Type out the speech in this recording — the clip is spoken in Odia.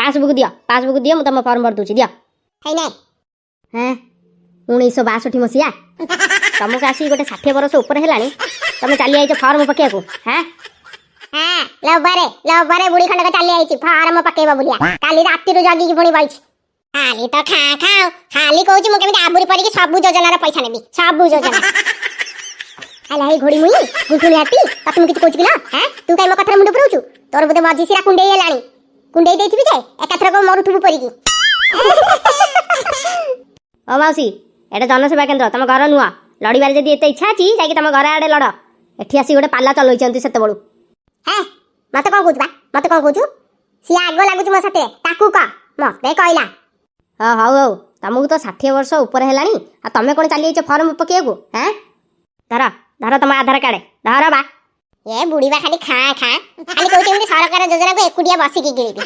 ପାସବୁକ୍ ଦିଅ, ପାସବୁକ୍ ଦିଅ, ମୁଁ ତମ ଫର୍ମ ଭରି ଦଉଛି, ଦିଅ। ହେଇନେ। ହେଁ, 1962 ମସିହା? ତମକୁ ଆସିକି ଗୋଟେ 60 ବର୍ଷ ଉପରେ ହେଲାଣି, ତମେ ଚାଲି ଆଇଛ ଫର୍ମ ପକେଇବାକୁ, ହେଁ? ହଁ, ଲୋଭରେ ଲୋଭରେ ବୁଢୀ ଖଣ୍ଡକ ଚାଲି ଆଇଛି ଫାର୍ମ ପକେଇବ ବୁଲିଆ। କାଲି ରାତିରୁ ଜଗିକି ପୁଣି ବଇଛି। ଖାଲି ତ ଖା ଖାଉ, ଖାଲି କହୁଛି ମୁଁ କେମିତି ଆବୁରି ପରିକି ସବୁ ଯୋଜନାର ପଇସା ନେବି, ସବୁ ଯୋଜନା। ହେଲା, ହେଇ ଘୋଡି ମୁଇଁ ଗୁଣ୍ଠୁଣି ହାତୀ, ତତେ ମୁଁ କିଛି କହୁଛି କି ନା? ହାଁ, ତୁ କାଇଁ ମୋ କଥାରେ ମୁଣ୍ଡ ପୁରଉଛୁ? ତୋର ବୋଧେ ମଝି ଶିରା କୁଣ୍ଡେଇ ହେଲାଣି। କୁଣ୍ଡେଇ ଦେଇଥିବି ଯେ ଏକାଥରକ ମରୁଥିବୁ ପରିକି। ଓ ମାଉସୀ, ଏଇଟା ଜନସେବା କେନ୍ଦ୍ର, ତମ ଘର ନୁହଁ। ଲଢିବାରେ ଯଦି ଏତେ ଇଚ୍ଛା ଅଛି, ଯାଇକି ତମ ଘର ଆଡ଼େ ଲଢ। ଏଠି ଆସି ଗୋଟେ ପାଲା ଚଲେଇଛନ୍ତି ସେତେବେଳୁ। ହେ, ମତେ କଣ କହୁଛୁ ବା? ମତେ କଣ କହୁଛୁ? ସିଏ ଆଗ ଲାଗୁଛି ମୋ ସାଥିରେ, ତାକୁ କହ। ମତେ କହିଲା। ହଁ, ହଉ ହଉ। ତମକୁ ତ 60 ବର୍ଷ ଉପରେ ହେଲାଣି, ଆଉ ତମେ କ'ଣ ଚାଲି ଯାଇଛ ଫର୍ମ ପକେଇବାକୁ, ହାଁ? ଧର ଧର, ତମ ଆଧାର କାର୍ଡ ଧର ବା। ଏ ବୁଢୀବା ଖାଲି ଖା ଖା, ଖାଲି କହୁଛି ଏମିତି ସରକାର ଯୋଜନାକୁ ଏକୁଟିଆ ବସିକି ଗିଳିବି।